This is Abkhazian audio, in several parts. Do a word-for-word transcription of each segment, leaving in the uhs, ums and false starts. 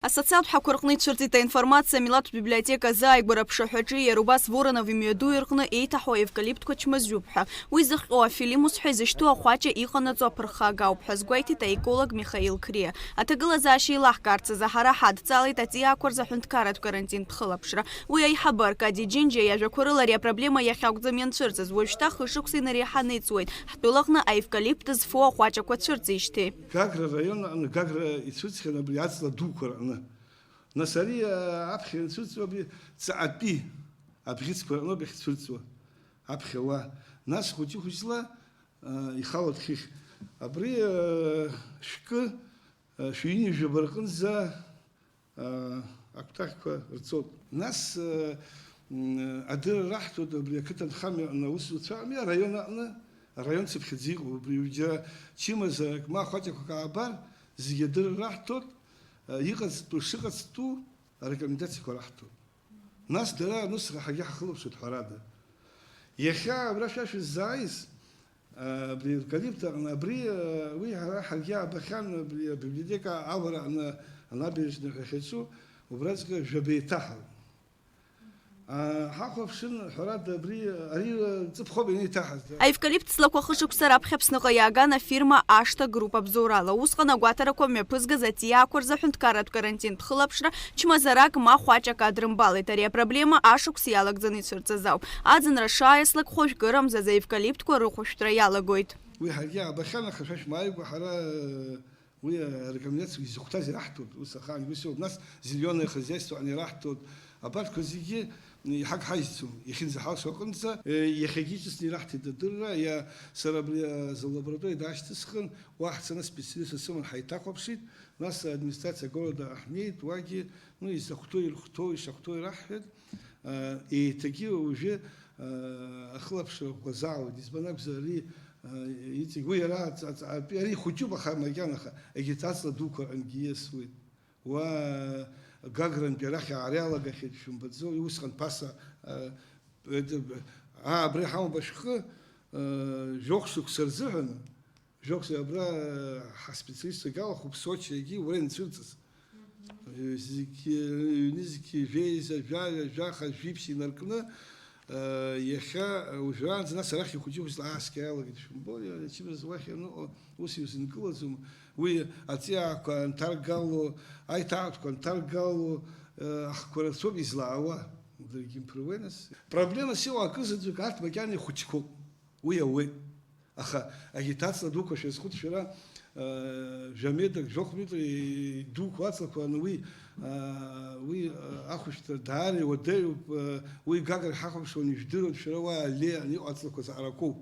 Асоциалтә ҳақәа рҟны ицәырҵит аинформациа амилаҭтә библиотека азы ааигәара аԥшаҳәаҿы, иара убас Воронов имҩаду ирҟны еиҭаҳәоу аевкалиптқәа чмазаҩуп ҳәа. Уи зыхҟьо афилимус ҳәа изышьҭоу ахәаҷа иҟанаҵо аԥырхага ауп ҳәа азгәеиҭеит аеколог Михаил Криа. Аҭагылазаашьа еилаҳкаарц азы ҳара ҳадҵаалеит аҵиаақәа рзы аҳәынҭқарратә карантинтә хылаԥшра. Уи аиҳабы Аркади Џьынџьа иажәақәа рыла ари апроблема иахьакәӡам ианцәырҵыз, уажәшьҭа хышықәса инареиҳаны иҵуеит, ҳтәылаҟны аевкалипт зфо ахәаҷақәа цәырҵижьҭеи. Гагра араион аҟны, Гагра ицәырҵхьан абри аҵла дуқәа рҟны. Нас ари, а, аԥхьа ианцәырҵуа абри ҵаҟатәи абӷьыцқәа рҟноуп иахьцәырҵуа аԥхьа уа. Нас хәыҷы-хәыҷла, а, ихалоит хыхь. Абри, а, шәкы, а, шәи ҩынҩажәаба рҟынӡа, а, акәтаӷьқәа рҵоуп. Нас, а, м, адырра раҳҭоит абри ақыҭанхамҩа аҟны аусзуҩцәа аҟны, араион аҟны, араион цыԥхьаӡа иҟоуп. Убри џьара чымазарак ма хәаҷақәак аабар, зегьы адырра раҳҭоит, а, иҟаҵатәу шыҟаҵатәу арекомендациақәа раҳҭоит. Нас дара анысра ҳаргьы ҳахылаԥшуеит, ҳәарада. Иахьа абра шәа шәыззааиз, а, абри аевкалипт аҟны, абри, а, уи ҳара ҳаргьы аабахьан, абри абиблиотека авара аҟны, анабережная ҳәа иахьаҿу, убраҵәҟьа жәаба еиҭаҳауп. А, ҳахәаԥшын, ҳәарада, абри, ари, а, ҵыԥхоуп ианеиҭаҳаз. Аевкалипт ҵлақәа хышықәса раԥхьа Аԥсныҟа иааган афирма Ашҭа Груп абзоурала. Усҟан агәаҭарақәа мҩаԥызгаз аҵиаақәа рзы аҳәынҭқарратә карантинтә хылаԥшра чмазарак ма хәаҷак адрымбалеит. Ари апроблема ашықәс иалагӡаны ицәырҵыз ауп. Аӡынра шааиаслак хәажәкырамзаз аевкалиптқәа рыхәышәтәра иалагоит. Уи ҳаргьы аабахьан, аха шәа шәмааигәа ҳара, э, уи арекомендациа изыхәҭаз ираҳҭоит, ус ахаангьы ус иоуп. Нас зеленое хозяйство ани ираҳҭоит. Абарҭқәа зегьы иҳагҳажьӡом, иахьынӡаҳалшо аҟынӡа, э, иахьагьы иҿыцны ираҳҭеит адырра, иа-, сара абри, э, азы лабораториа даашьҭысхын, уа ҳцаны специалистцәа сыман ҳаиҭахәаԥшит, нас администрациа города ҳнеит, уагьы, ну, изахәҭоу ирхәҭоу, ишахәҭоу ираҳҳәеит. Еиҭагьы уажәы ахылаԥшра ӷәӷәа залоит, избан акәзар, ари иҵегь уи иара аҵ-, аҵ-, атәи ари ихәыҷуп, аха макьана, аха егьырҭ аҵла дуқәа рҟынгьы ииасуеит. Уа Гагрантәи арахь аара иалагахьеит, шәымбаӡои, усҟан ԥаса, а, а, абра иҳамоуп ашәҟәы, а, жәохә шықәса рзыҳәан, Жәохәзар абра, ҳаспециалистцәагь алахәуп Сочи егьи уа ианцәырҵыз. Зегьы, ҩнызқьи жәеиза, жәаҩа, жәаха, жәиԥшь инаркны, иахьа, уажәраанӡа, нас арахь ихәыҷы-хәыҷла ааскьа иалагеит, шәымбои, ачымазара уахь ианыҟоу ус иузынкылаӡом. Уи аҵиаақәа анҭаргало, аиҭаҳатәқәа анҭаргало, ахқәа рацәоуп излаауа. Даргьы имԥыруеи, нас. Проблемас иҟоу акы заҵәык арҭ макьана ихәыҷқәоуп. Уи ауеит. Аха агитациа дуқәа шәазхәыц шәара, э, жәа метрак, жәохә метр идуқәоу аҵлақәа, аны уи, э, уи, э, ахәышәтәра даара иуадаҩуп, э, уи Гагра ҳахәаԥшуан, ижәдыруан шәара уа аллеиа аны иҟоу аҵлақәа заҟарақәоу.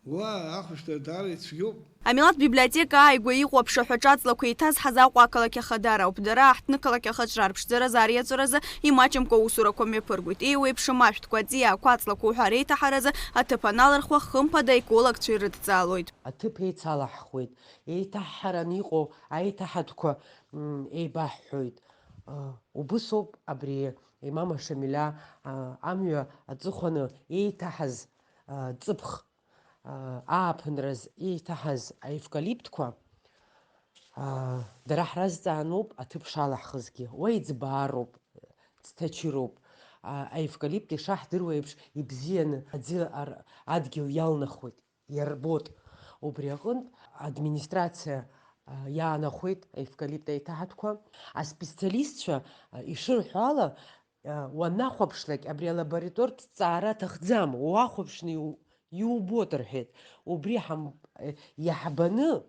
Уа ахәышәтәра даара ицәгьоуп. Амилаҭ библиотека ааигәа иҟоу аԥшаҳәаҿы аҵлақәа еиҭазҳаз Аҟәа ақалақь ахадара ауп. Дара аҳҭнықалақь ахаҿра арԥшӡара азаариаҵәаразы имаҷымкәа аусурақәа мҩаԥыргоит. Еиуеиԥшым ашәҭқәа, аҵиаақәа, аҵлақәа уҳәа реиҭаҳаразы аҭыԥ аналырхуа, хымԥада аекологцәа ирыдҵаалоит. Аҭыԥ еицалаҳхуеит, еиҭаҳҳараны иҟоу аиҭаҳатәқәа, м, еибаҳҳәоит. А, убысоуп абри Имама Шамиля, а, амҩа аҵыхәаны еиҭаҳаз, а, ҵыԥх, а, ааԥынраз еиҭаҳаз аевкалиптқәа, а, дара ҳразҵааноуп аҭыԥ шалаҳхызгьы. Уа иӡбаароуп, ӡҭачыроуп. А, аевкалипт ишаҳдыруа еиԥш, ибзианы аӡы ар-, адгьыл иалнахуеит, иарбоит. Убри аҟынтә администрациа, а, иаанахәеит аевкалипт аиҭаҳатәқәа. Аспециалистцәа, а, ишырҳәо ала, а, уанахәаԥшлак, абри алаборатортә ҵаара аҭахӡам, уахәаԥшны иу-, иубоит, рҳәеит. Убри ҳам-, э, иаҳбаны,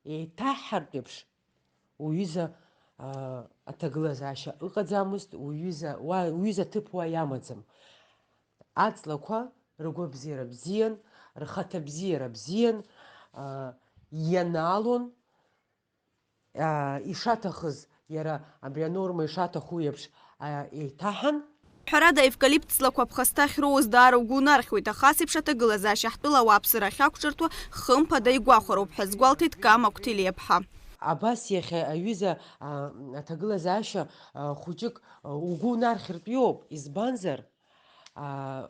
еиҭаҳҳартә еиԥш, уҩыза, а, аҭагылазаашьа ыҟаӡамызт, уҩыза, уа, уҩыза ҭыԥ уа иамаӡам. Аҵлақәа ргәабзиара бзиан, рхаҭабзиара бзиан, а, ианаалон, а, ишаҭахыз, иара абри анорма ишаҭаху еиԥш, а, еиҭаҳан. Ҳәарада, аевкалипт ҵлақәа ԥхасҭа ахьроуз даара угәы унархьуеит, аха ас еиԥш аҭагылазаашьа ҳтәыла ауааԥсыра ахьақәҿырҭуа хымԥада игәахәароуп ҳәа азгәалҭеит Кама Қәҭелиаԥҳа. Абас иахьа аҩыза, а, аҭагылазаашьа, а, хәыҷык, а, угәы унархьыртә иоуп, избанзар, а,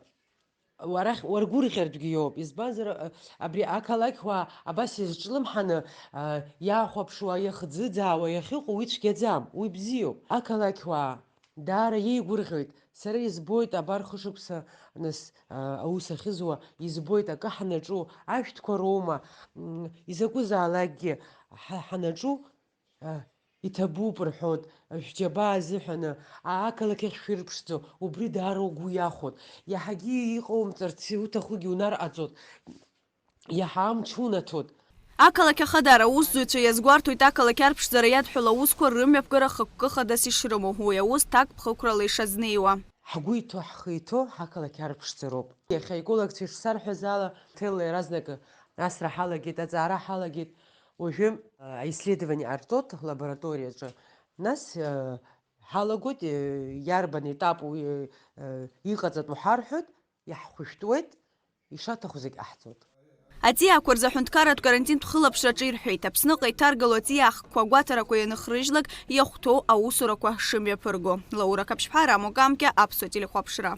Уарахь, уаргәырӷьартәгьы иоуп, избанзар, абри ақалақьуаа абас изҿлымҳаны иаахәаԥшуа, иахӡыӡаауа иахьыҟоу уи цәгьаӡам, уи бзиоуп. Ақалақьуаа даара иеигәырӷьоит, сара избоит абар хышықәса нас аус ахьызуа, избоит акы ҳанаҿу, ашәҭқәа роума, изакәызаалакгьы ҳанаҿу, Иҭабуп рҳәоит, шәџьабаа азыҳәаны ақалақь ахь шәырԥшӡо, убри даара угәы иахәоит. Иаҳагьы иҟоумҵарц иуҭахугьы унарҟаҵоит, иаҳа амч унаҭоит. Ақалақь Ахадара аусзуҩцәа иазгәарҭоит ақалақь арԥшӡара иадҳәало аусқәа рымҩаԥгара хықәкы хадас ишрымоу, уи аус ҭакԥхықәрала ишазнеиуа. Ҳгәы иҭоу, ҳхы иҭоу ҳақалақь арԥшӡароуп. Иахьа аекологцәа ишсарҳәаз ала, ҭелла иаразнакы асра ҳалагеит, аҵаара ҳалагеит. Уажәы аисследование ҟарҵоит лабораториаҿы. Нас ҳалагоит, иарбан етап уи иҟаҵатәу ҳарҳәоит, иаҳхәышәтәуеит, ишаҭаху зегь ҟаҳҵоит. Аҵиаақәа рзы аҳәынҭқарратә карантинтә хылаԥшраҿы ирҳәеит, Аԥсныҟа иҭаргало аҵиаахкқәа агәаҭарақәа ианыхрыжьлак, иахәҭоу аусурақәа шымҩаԥырго. Лаура Қаԥшьԥҳа, Рамо Камкьа, Аԥсуа телехәаԥшра.